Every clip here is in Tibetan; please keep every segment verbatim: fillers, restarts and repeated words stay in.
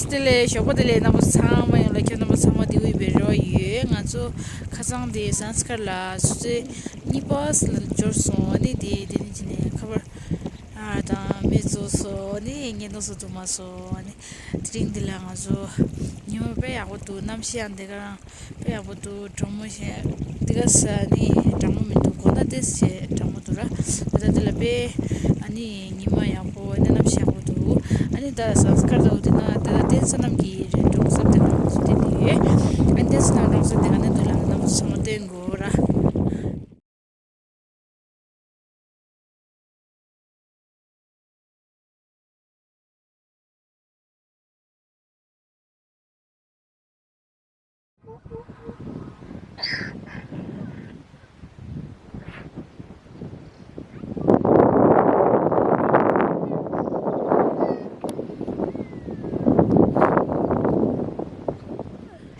བདེ་ལེགས། ཞོགས་པ་བདེ་ལེགས། རྣམ་པ་ཚང་མ་ཡོངས་ལ། ཁྱོད་རྣམ་པ་ཚང་མ་བདེ་པོ་ཡོད་པའི་རེ་བ་ཡོད། ང་ཚོ་ཁ་སང་དེ་ཟངས་དཀར་ལ་ཆུ་ཚོད་གཉིས་པ་ལ་འབྱོར་སོང་། ཨ་ནི་དེ་དེ་ནི་ཅི་ནས་ཁ་པར་ཨ་དང་མེ་བཙོས་སོང་། ཨ་ནི་བརྙན་ཐུང་བཟོ་ཐུབ་མ་སོང་། ཨ་ནི་དེ་རིང་འདི་ལ་ང་ཚོ་ཉི་མ་དཔེ་ཡག་པོ་འདུག་གནམ་གཤིས་ཡང་འདི་ག་རང་དཔེ་ཡག་པོ་འདུག་གྲང་མོ་ཞིག་འདི་ག་ས་ནི་གྲང་མོ་མི་འདུག་དགོང་དག་ཏོག་ཙམ་གྲང་མོ་འདུག་ར། ད་ལྟ་འདི་ལ་དཔེ་ཨ་ནི་ཉི་མ་ཡག་པོ། ཨ་ནི་གནམ་གཤིས་ཡག་པོ་འདུག་ཨ་ནི་ད་ཟངས་དཀར་དུ་འདི་ན་ད་ལྟ་བསྟན་སྲུང་རྣམས་ཀྱི་གྲོང་གསེབ་དེ་ག་ང་ཚོ་བསྡད་ཡོད། ཨ་ནི་བསྟན་སྲུང་རྣམས་གྲོང་གསེབ་དེ་ག་ནས་འདུག་ལབ་ན་རྣམ་པ་ཚོ་ཚང་མ་སྟོན་དགོས་ར།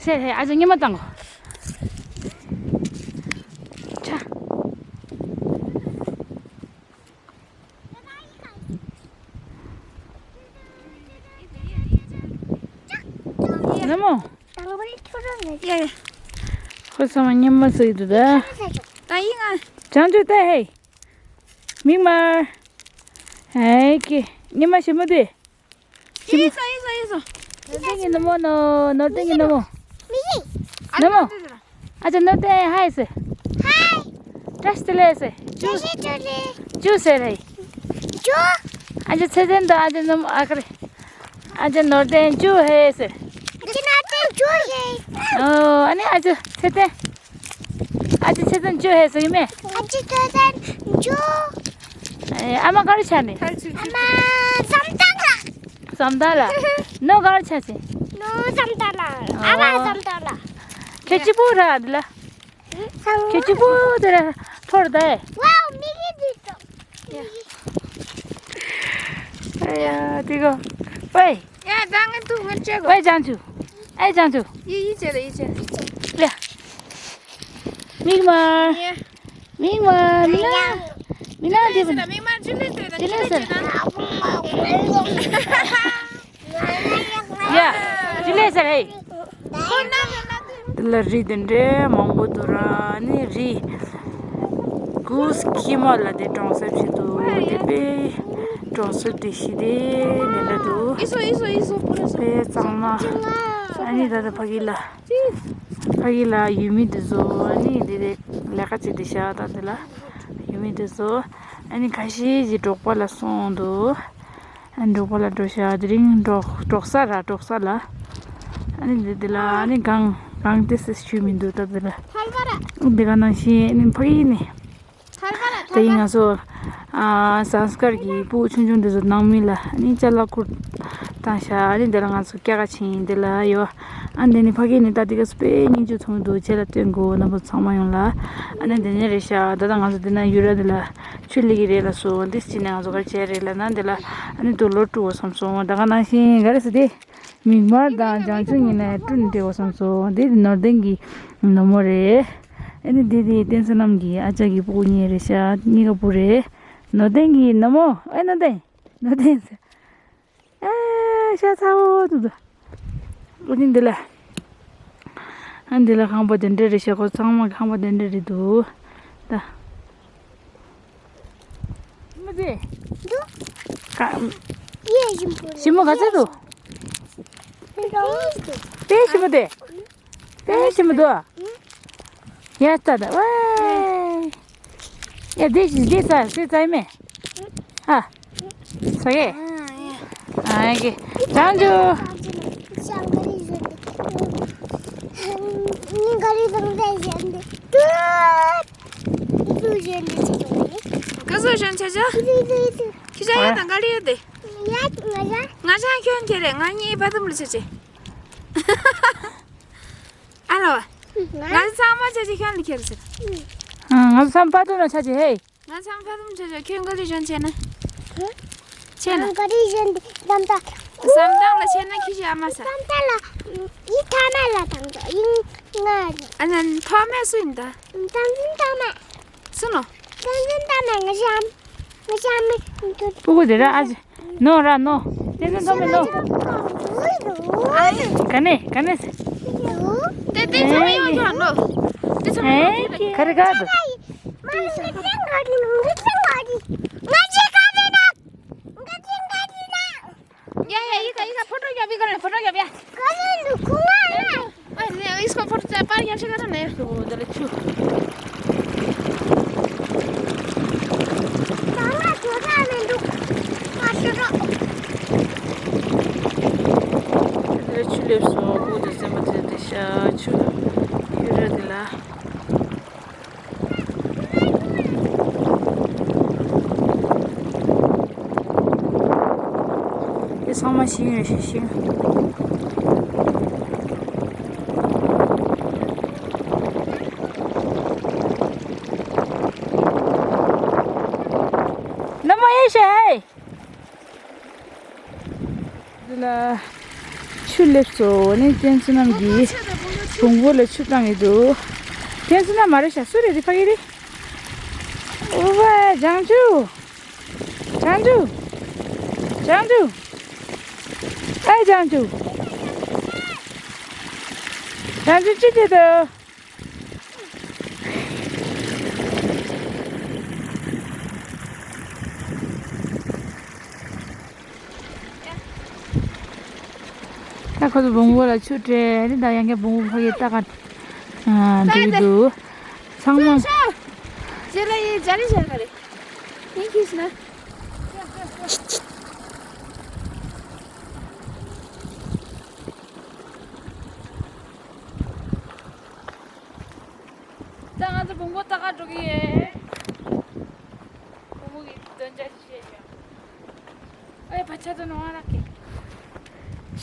ཧེ་ཧེ། ཨ་ཅག་སྙེ་མ་བཏང་གོ། ཆ། ནི་མོ། ཡ་ཡ། ཁོ་ཚང་མ་སྙེ་མ་ཟ་གི་འདུག་ད། ད་ཡིན་ང་། བྱང་ཆུབ་ལྟ་ཧེ། མིག་དམར། ཨེ་ཀེ། སྙེ་མ་ཞིམ་པོ་དེ། ཡིན་སོང་ཡིན་སོང་ཡིན་སོང་། ནོར་ལྡན་གྱི་ནུ་མོ་ནོ། ནོར་ལྡན་གྱི་ནུ་མོ། མི་ཡིན། ནུ་མོ། ཨ་ཅག་ནོར་ལྡན་ཧའི་ཟེར། ཧའི། བཀྲ་ཤིས་བདེ་ལེགས་ཟེར། བཀྲ་ཤིས་བདེ་ལེགས། ཅུ་ཟེར་རེད། ཅུ། ཨ་ཅག་ཚེ་བརྟན་དང་ཨ་ཅག་ནུ་མོ། ཨ་ཀ་རེ། ཨ་ཅག་ནོར་ལྡན་ཅུ་ཧེ་ཟེར། ཨ་ཅག་ནོར་ལྡན་ཅུ་ཧེ། ཨོ། ཨ་ནི་ཨ་ཅག་ཚེ་བརྟན། ཨ་ཅག་ཚེ་བརྟན་ཅུ་ཧེ་ཟེར་གི་མེད། ཨ་ཅག་ཚེ་བརྟན་ཅུ། ཨེ། ཨ་མ་ག་རེ་ཆགས་ནི། ཨ་མ་བསམ་སྟངས་ལ། བསམ་སྟངས་ལ། ནོ་ག་རེ་ཆགས་ཟེར། ནོ་བསམ་སྟངས་ལ། ཨ་མ་བསམ་སྟངས་ལ། ཁྱེད་གཅིག་པུ་ར་འདི་ལ། ཁྱེད་གཅིག་པུ་དེ་ར་འཐོར་ད། ཝའོ། མིག་གིས་འདི་ཙམ། ཨ་ཡ། དེ་གོ། ཝེ། ཡ། ད་ངས་ཐུག་ངས་བྱེད་གོ། ཝེ་བྱང་ཆུབ། ཨེ་བྱང་ཆུབ། ཡི་ཡི་བྱེད་ད་ཡི་བྱེད། ཡ། མིག་དམར། ཡ། མིག་དམར། མིག་ནག་མིག་ནག་དེ་བུ། མིག་དམར་ཅི་ལས་ཟེར་ད། ཅི་ལས་ཟེར། ཡ། ཅི་ལས་ཟེར་ཧེ། འདི་ལ་རི་དེ་འདྲའི་མང་པོ་འདུག་ར། ནི་རི་གུ་སི་ཁྱི་མ་ལ་དེ་གྲོང་གསེབ་ཞིག་འདུག་དེ་དཔེ་གྲོང་གསེབ་དེ་ཞིག་དེ་འདི་འདྲ་འདུག་ཨི་སོ་ཨི་སོ་ཨི་སོ། པུ་རེ་སོ། དཔེ་གཙང་མ། ཨ་ནི་ད་ལྟ་ཕ་གི་ལ། ཕ་གི་ལ་ཡུལ་མི་དེ་ཚོ་ཨ་ནི་དེ་དེ་ལས་ཀ་བྱེད་དེ་ཤག་ད་དེ་ལ་ཡུལ་མི་དེ་ཚོ་ཨ་ནི་ཁ་ཤས་ཀྱིས་འབྲོག་པ་ལ་སོང་འདུག་ཨ་ནི་འབྲོག་པ་ལ་འགྲོ་ཤག་དེ་རིང་འབྲོག་འབྲོག་ས་ར་འབྲོག་ས་ལ། ཨ་ནི་དེ་དེ་ལ་ཨ་ནི་གངས་གངས་ཏོག་ཙམ་ཞུ་མི་འདུག་ད་དེ་ལ། དེ་ག་ནང་བཞིན་ཨ་ནི་ཕ་གི་ནས། ད་ཡིན་ང་ཚོ་ཨ་ཟངས་དཀར་གྱི་སྤུ་གུ་ཆུང་ཆུང་འདི་ཚོ་ནང་མི་ལ་ཨ་ནི་ཅ་ལག་ཁུར་བཏང་ཤག་ཨ་ནི་འདི་ལ་ང་ཚོ་སྐྱ་ཀ་ཕྱིན་འདི་ལ་ཡོད། ཨ་འདི་ནི་ཕ་གི་ནས་ད་འདི་ག་དཔེ་སྙིང་རྗེ་མཐོང་གི་འདུག་བྱེད་ལ་སྟོན་དགོས་རྣམ་པ་ཚང་མ་ཡོང་ལ། ཨ་ནི་འདི་ནས་རེད་ཤག་ད་ལྟ་ང་ཚོ་འདི་ན་ཡུ་ར་འདི་ལ་ཆུ་ལི་གི་རེད་ལ་སོ་འདི་ཕྱིན་ནས་ང་ཚོ་ག་རེ་བྱས་རེད་ལ་ན་འདི་ལ་ཨ་ནི་དུ་ལོ་དཀྲུག་བསམ་སོང་ད་ག་ནང་བཞིན་ག་རེ་ཟེར་དེ། མིག་དམར་དང་བྱང་ཆུབ་གཉིས་ནས་སྤྲུན་སྤྲད་དགོས་བསམ་སོང་། འདི་ནོར་ལྡན་གྱི་ནུ་མོ་རེད། ཨ་ནི་འདི་དེ་བསྟན་སྲུང་རྣམས་ཀྱི་ཨ་ཅག་གི་སྤུ་གུ་གཉིས་རེད་ཤག་གཉིས་ཀ་བུ་རེད། ནོར་ལྡན་གྱི་ནུ་མོ། ཨེ་ནོར་ལྡན། ནོར་ལྡན་ཟེར། ཨེ་ཤ་ཚ་བོ་འདུག་འདུག་ཨ་ནི་འདི་ལ། ཨ་འདི་ལ་ཁང་པ་དེ་འདྲ་རེད་ཤག་ཁོ་ཚང་མ་ཁང་པ་དེ་འདྲ་རེད་འདུག་ད། མི་ཚེ། འདུག་ཀ་ཡེ་ཞིམ་པོ་རེད། ཞིམ་མོ་ག་ཚོད་འདུག་དཔེ་ཞིམ་པོ་དེ། དཔེ་ཞིམ་པོ་འདུག་ཡ་ལྟ་ད་ཝེ། ཡ་དེ་ཞིག་དེ་ཚ་དེ་ཚ་མེད། ཨ། ཟ་གི་ཨ་གི་བྱང་ཆུབ། ཀ་ཟོ་ཞན་ཆ་ཆ། ཁྱི་ཆ་ཡ་དང་ག་ལེ་ཡོད་དེ། ང་ཆ་ཁྱོད་ཁྱེད་རེད་ང་གཉིས་ཕ་དམ་ལ་ཆ་ཆེ། ཨ་ལོ། ང་ཚང་མ་ཆ་ཆེ་ཁྱོད་ལ་ཁྱེར་ཟེར། ང་ཚང་མ་ཕ་དམ་ལ་ཆ་ཆེ་ཧེ། ང་ཚང་ཕ་དམ་ཆ་ཆེ་ཁྱོད་ག་ལེ་ཞན་ཆེ་ན། ཆེ་ན། ག་ལེ་ཞན་དམ་ད། བསམ་སྟངས་ལ་ཆེ་ན་ཁྱི་ཞིག་ཨ་མ་ས། བསམ་སྟངས་ལ་ཡི་ཐ་མ་ལ་དམ་ད་ཡིན་ང་རེད། ཨ་ན་ཐོག་མེད་སུ་ཡིན་ད། བསམ་སྟངས་ཐ་མ། སུ་ནོ། བསམ་སྟངས་ཐ་མ་ང་ཞམ། ང་ཞམ་མི། སྤུ་གུ་དེ་ར་ཨ་ཅེ། ནོ་ར་ནོ། དེ་ཚོ་འཛོམས་མེད་ནོ། ག་ནས་ག་ནས་ཟེར། དེ་དེ་ཚོ་མི་ཡོང་ཆོག་ནོ། དེ་ཚོ་མི་ཡོང་ཆོག་ག་རེ་ག་དུ། ཡ་ཡ་ཡི་ག་ཡི་ག་ཕོ་ཊོ་རྒྱབ་ཡི་ག་ཕོ་ཊོ་རྒྱབ་ཡ། ག་ནས་འདུག་ཁོ་ང་ཡ། ཨ་ནི་ཨིས་ཁོ་ཕོར་ཙེ་པར་ཡར་ཤི་ག་ར་ནས། ཁོ་འདི་ལ་ཆུ། ད་ང་ཚོ་ད་མི་འདུག་ང་ཚོ་ད། འདི་ལ་ཆུ་སླེབས་སོང་། ཁོ་འདི་སེམས་པ་ཚེ་འདི་ཤ་ཆུ་ཡུ་ར་འདི་ལ། དེ་ཚང་མ་ཤིང་རེད་ཤིང་། ནམ་མ་ཡེ་ཤེས། འདི་ལ་ཆུ་སླེབས་སོང་། ནི་ཀན་སུ་ནམ་གྱིས་བོང་བུ་ལ་ཆུ་བཏང་གི་འདུག་ཀན་སུ་ནམ་མ་རེད་ཤག་སུ་རེད། དེ་ཕ་གི་རེད། ཨོ་བ་ལྗང་ཆུ། ལྗང་ཆུ། ལྗང་ཆུ། ཨེ་ལྗང་ཆུ། ལྗང་ཆུ་ཅི་བྱེད་དོ། ད་ཁོ་ཚོ་བོང་བུ་ལ་ཆུ་སྤྲད་རེད། ད་ཡང་བསྐྱར་བོང་བུ་ཕ་གིར་ལྟ་ག་འགྲོ་གི་འདུག་ཚང་མ། ཇེ་ལ་ཡི་ཇ་རི་ཇ་ག་རེ་ཡིན་ཁྱིས་ན། ད་ང་ཚོ་བོང་བུ་ལྟ་ག་འགྲོ་གི་ཡོད། བོང་བུ་གི་འདོན་ཆ་ཞིག་བཤད་ཡོད། ཨེ་བ་ཆ་དོ་ནོ་ང་རག་གི།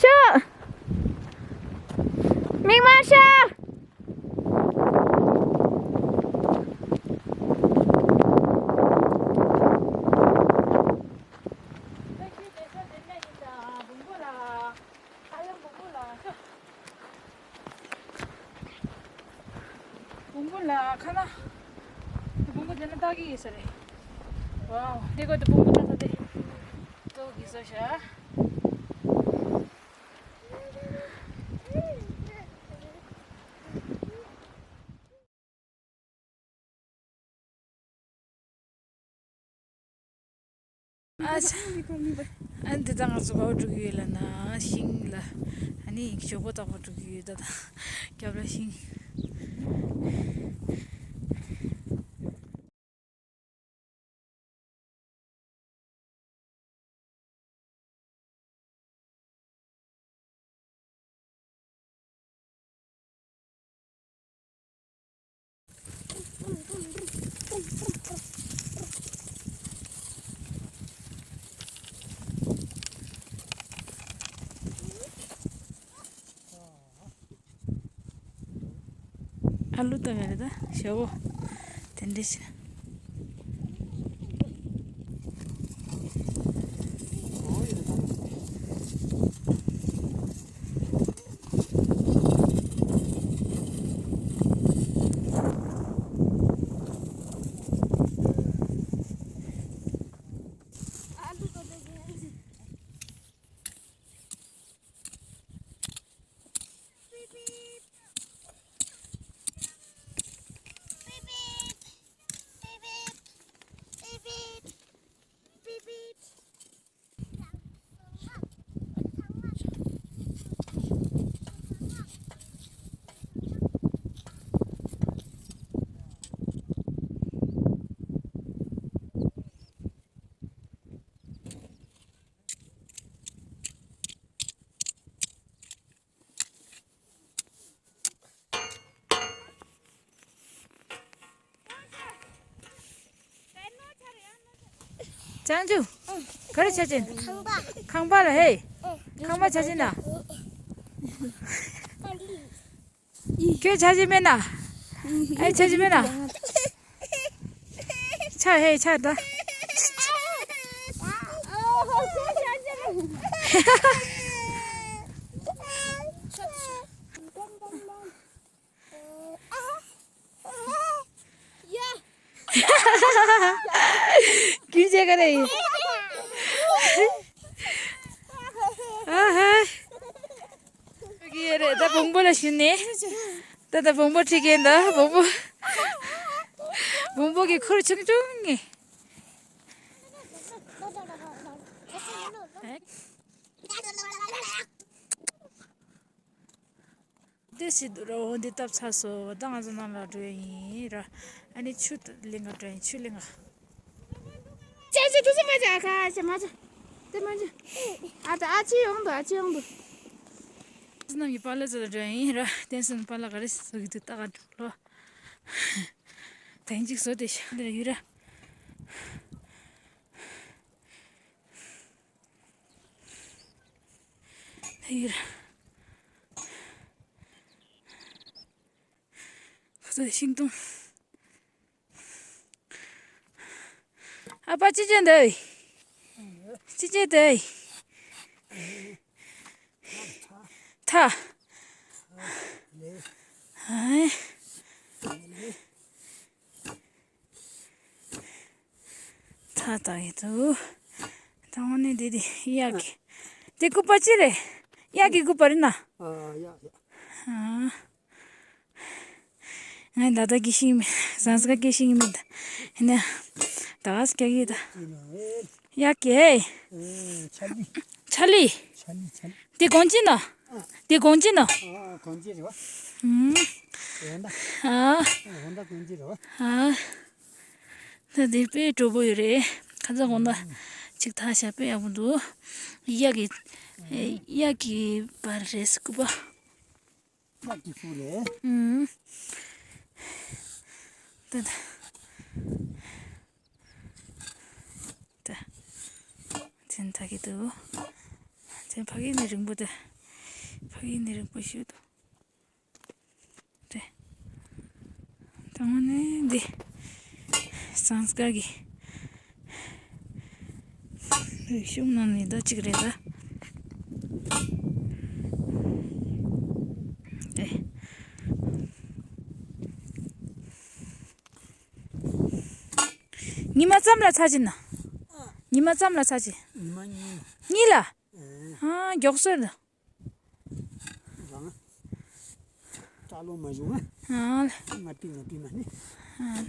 ཤོག་མིག་དམར་ཤོག་བོང་བུ་ལ་ཁ་ན། བོང་བུ་དེ་ན་ལྟ་གི་ཡིན་ས་རེད། ཝའོ། འདི་གོ་དེ་བོང་བུ་ལྟ་ས་དེ། ལྟོ་གི་བཟོ་ཤ། ཨ་ཅག་ཨ་འདི་ད་ང་ཚོ་ག་པར་འགྲོ་གི་ཡོད་ལབ་ན་ཤིང་ལ། ཨ་ནི་ཞོག་པོ་བཏགས་པར་འགྲོ་གི་ཡོད། ད་ད་རྒྱབ་ལ་ཤིང་། ཨ་ལུ་ལྟ་བ་རེད་ད། ཞེ་བོ། དེ་འདྲ་ཞིག་ལྗང་ཆུ། ག་རེ་བྱ་ཅན། ཁང་པ། ཁང་པ་ལ་ཧེ། ཁང་པ་བྱ་ཅན་ན། ཁྱོད་བྱ་ཅན་མེད་ན། ཨེ་བྱ་ཅན་མེད་ན། ཆ་ཧེ་ཆ་ད། རྒྱུ་ཆེ་ག་རེ་ཡིན། ད་བོང་བུ་ལ་ཞུ་ནས། ད་ད་བོང་བུ་ཁྲིད་མཁན་ད་བོང་བུ། བོང་བུ་གི་ཁུར་ཆུང་ཆུང་ངས། དེ་སྲིད་དུ་ར་འོ་འདི་བཏབ་ཚར་སོང་། ད་ང་ཚོ་ནང་ལ་འགྲོ་ཡ་ཡིན་ར། ཨ་ནི་ཆུ་ལེན་ག་འགྲོ་ཡ་ཡིན། ཆུ་ལེན་ག་ཅེ་ཅེ་དུ་ཙི་མ་ཅེ་ཁ་ཅེ་མ་ཅེ། དེ་མ་ཅེ། ཨ་ད་ཨ་ཅེ་ཡོང་དུ་ཨ་ཅེ་ཡོང་དུ། ཙི་ནམ་གྱི་པཱ་ལགས་ཚོ་ལ་འགྲོ་ཡ་ཡིན་ར། བསྟན་སྲུང་པཱ་ལགས་ག་རེ་བཟོ་གི་འདུག་ལྟ་ག་འགྲོ་ལོ། དེང་གཅིག་བཟོ་དེ་ཤ་འདི་ལ་ཡོད་ར། ཡོད་ར། ཁ་ཚ་ཤིང་སྡོང་། ཨ་ཕ་ཅི་བྱེད་འདི། ཅི་བྱེད་འདི། ཐ། ཨེ། ཐ་ད་ཡི་དུ། ད་འོ་ནི་འདི་འདི་གཡག་གི། འདི་སྐུད་པ་ཅི་རེད། གཡག་གི་སྐུད་པ་རེད་ན། ཨ་ཡ་ཡ། ཨ། ང་ད་ལྟ་སྐྱེ་ཤིང་མེད། ཟངས་དཀར་སྐྱེ་ཤིང་མེད། ཧེ་ན་ད་སྐྱེ་གི་ད། ཡ་ཀེ། ཆ་ལི། ཆ་ལི། ཆ་ལི་ཆ་ལི། དེ་གོང་ཅི་ན། དེ་གོང་ཅི་ན། ཨ་གོང་ཅི་རེད་བ། ཨུམ། འོན་ད། ཨ། འོན་ད་གོང་ཅི་རེད་བ། ཨ། ད་དེ་དཔེ་སྤྲོ་པོ་ཡོད་རེད། ཁ་ཚ་གོང་ད་ཅིག་ཐག་ཤ་དཔེ་ཡག་པོ་འདུག་གཡག་གི། གཡག་གི་པར་རེད་སྐུད་པ། ཡ་ཀི་ཧྥུ་རེད། ཨུམ། ད་ད། ད་ཚན་ཐག་གི་འདུག་ཚན་ཕ་གི་ནས་རིང་པོ་ད། ཕ་གི་ནས་རིང་པོ་ཞིག་འདུག་དེ། ད་ནི་འདི། ཟངས་དཀར་གྱི་རིག་གཞུང་ནང་ནས་ད་གཅིག་རེད་ད། དེ། ཉི་མ་ཙམ་ལ་ཚར་གྱི་ན། ཉི་མ་ཙམ་ལ་ཚར་གྱི། ཉི་མ་གཉིས། གཉིས་ལ། ཨ། མགྱོགས་སོང་ད། རང་། སྐྲ་ལོ་མ་བྱུང་ཨ། ང་ཏི་ང་ཏི་མ་ནི། ཨ།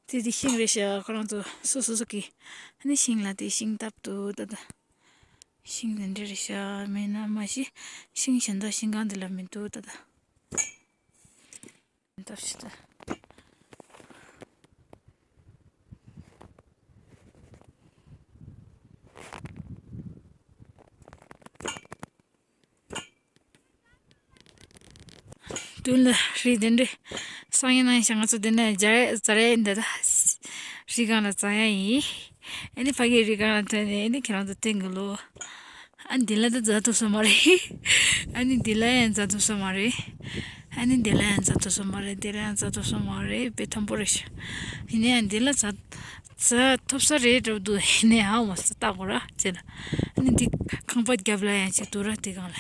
དེ་དེ་ཤིང་རེད་ཤག་ཁོ་རང་ཚོ་སོ་སོ་སོ་གི་ཨ་ནི་ཤིང་ལ་དེ་ཤིང་བཏབ་འདུག་ད་ད། ཤིང་དེ་འདྲ་རེད་ཤག་མེད་ན་མ་གཞི་ཤིང་གཞན་དག་ཤིང་སྒང་དེ་ལ་མི་འདུག་ད་ད། བཏབ་ཤི་ད། མདུན་ལ་རི་དེ་འདྲའི་སང་ཉིན་གནངས་ཤིང་ང་ཚོ་འདི་ནས་འཛེགས་འཛེགས་འདི་ད་རི་སྒང་ལ་འཛེགས་ཡ་ཡིན། ཨ་ནི་ཕ་གིའི་རི་སྒང་ལ་ཐོན་ནས་ཨ་ནི་ཁྱེད་རང་ཚོ་སྟོན་གི་ལོ། ཨ་འདི་ལ་ད་འཛེགས་ཐུབ་ས་མ་རེད། ཨ་ནི་འདི་ལ་ཡང་འཛེགས་ཐུབ་ས་མ་རེད། ཨ་ནི་འདི་ལ་ཡང་འཛེགས་ཐུབ་ས་མ་རེད། འདི་ལ་ཡང་འཛེགས་ཐུབ་ས་མ་རེད། དཔེ་མཐོན་པོ་རེད་ཤག་ཡིན་ནའང་འདི་ལ་འཛེགས་འཛེགས་ཐུབ་ས་རེད་འགྲོ་འདུག་ཡིན་ནའང་ཧ་མ་སོ་ལྟ་དགོས་ར་ཅེ་ལ། ཨ་ནི་འདི་ཁང་པ་རྒྱབ་ལ་ཡང་ཅིག་འདུག་ར་དེ་སྒང་ལ།